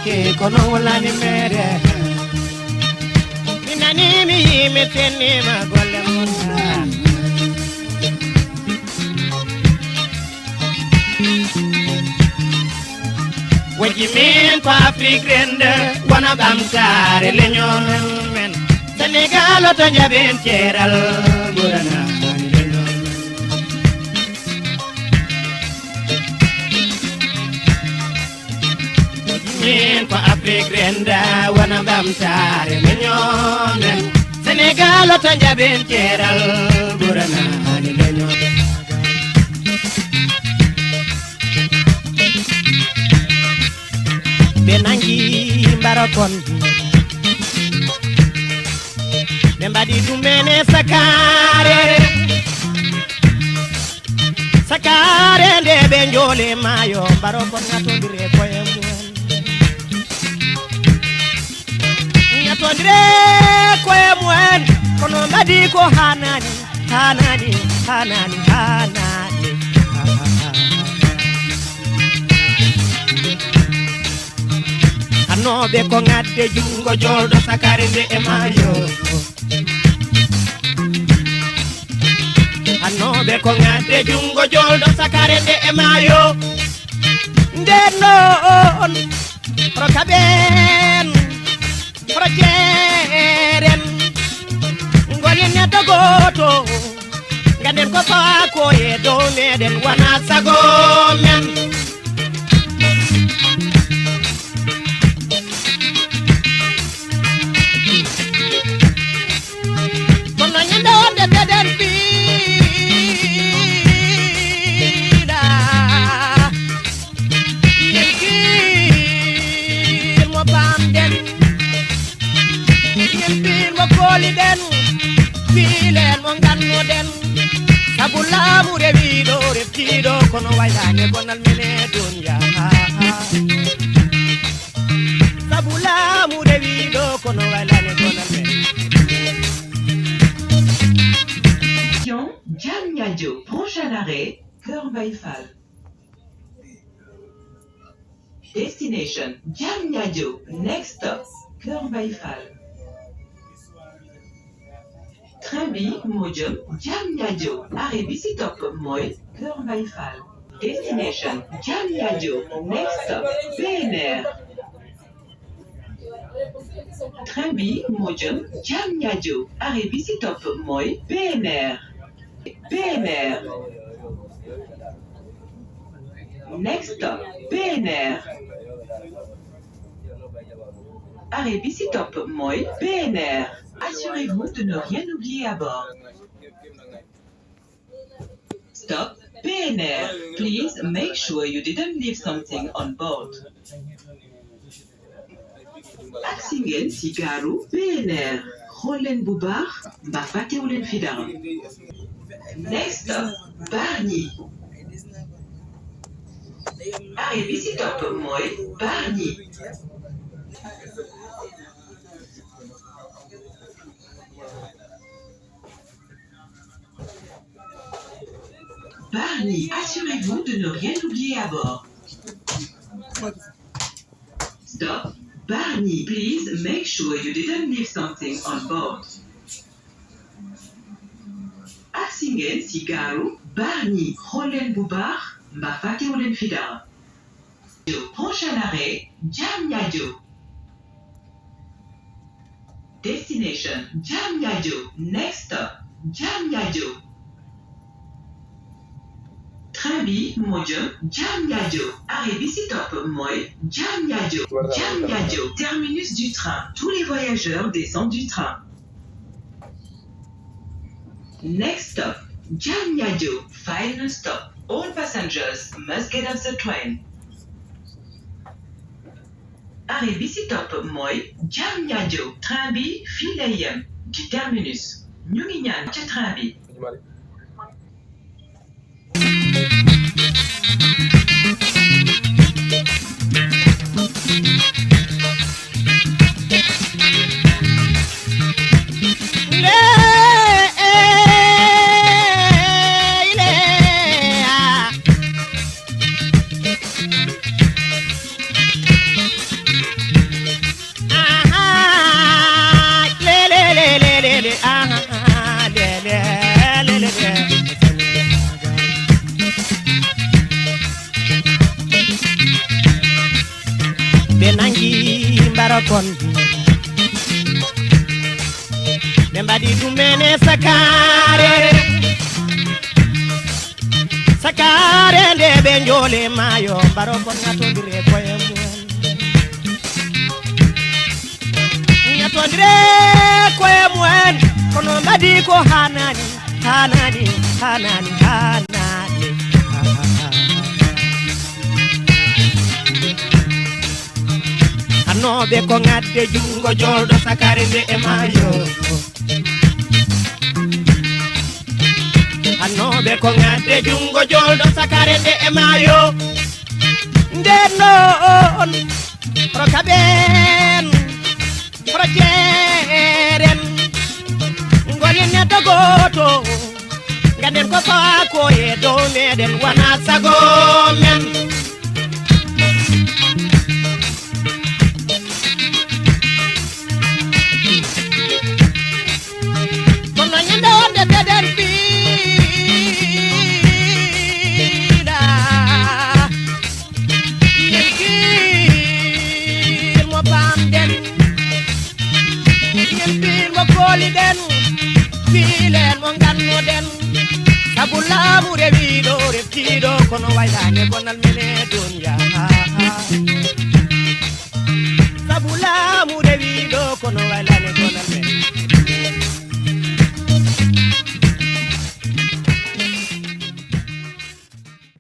ke kono wala ni mere minani mi meteni ma golle mona waji min ko Afrique rende wana bamtare le ñoon men Sénégal to jaben ceral burana min ko Afrique renda wana bamtare le ñoon men Sénégal to jaben ceral burana le ñoon benangi mbarakon bembadi dumene sakare nde be njole mayo mbarakon ngatondire koye mun ngatondire koye mun kono mbadi ko hanani anobe ko ngadde jungo joldo sakare nde e mayo anobe ko ngadde jungo joldo sakare nde e mayo ndeno on prokaben projeren ngoni neddo goto ngaden ko fa ko e do meden wana sago men den filen mo ganno den sabulamu rewido reftido kono waylane gonal mene dunya sabulamu rewido kono waylane gonal mene Diamniadio, prochain arrêt Cœur Baïfal. Destination Diamniadio, next stop Cœur Baïfal. Train-B Modium Diamniadio, arrêt bisi top Moy Cœur Baïfal. Destination Diamniadio, next stop PNR. Train-B Modium Diamniadio, arrêt bisi top Moy PNR. PNR. Next stop PNR. Arrêt bisi top Moy PNR. Assurez-vous de ne rien oublier à bord. Stop PNR. Please make sure you didn't leave something on board. Aksingen Sigaru PNR. Rolen Boubar, Bafate Oulen Fidara. Next stop Bargny. Arrêt bisi top Moy Bargny. Bargny, assurez-vous de ne rien oublier à bord. Stop. Bargny, please make sure you didn't leave something on board. Aksingen, Sigaru, Bargny, Rolen Boubar, Mbafate Oulen Fidara. Prochain arrêt, Diamniadio. Destination, Diamniadio. Next stop, Diamniadio. Train-B Modium Diamniadio. Arrêt bisi top Moy Diamniadio. Diamniadio, terminus du train. Tous les voyageurs descendent du train. Next stop Diamniadio. Final stop. All passengers must get off the train. Arrêt bisi top Moy Diamniadio. Train-B Filayem du terminus. Ñu ngi ñaan ci train bi. barakon ɓe mbaɗi ɗum mene sakare nde ɓe joole maayo barakon ñatodire koye mumen ñatodire koye mumen kono mbaɗi ko hanani hannoɓe ko ngadde jungo jolɗo sakare nde e maayo hannoɓe ko ngadde jungo jolɗo sakare nde e maayo nden noon prokaɓen projeren ngoli neɗɗo goto ganden ko faako e dow meɗen wona sago men kono ñande wonde teɗen fiiɗa yenkil mo bamɗen yenpil mo kooliɗen fiilen mo gannoɗen sabu laamu rewiɗo reftiɗo kono waylane gonal mene duniya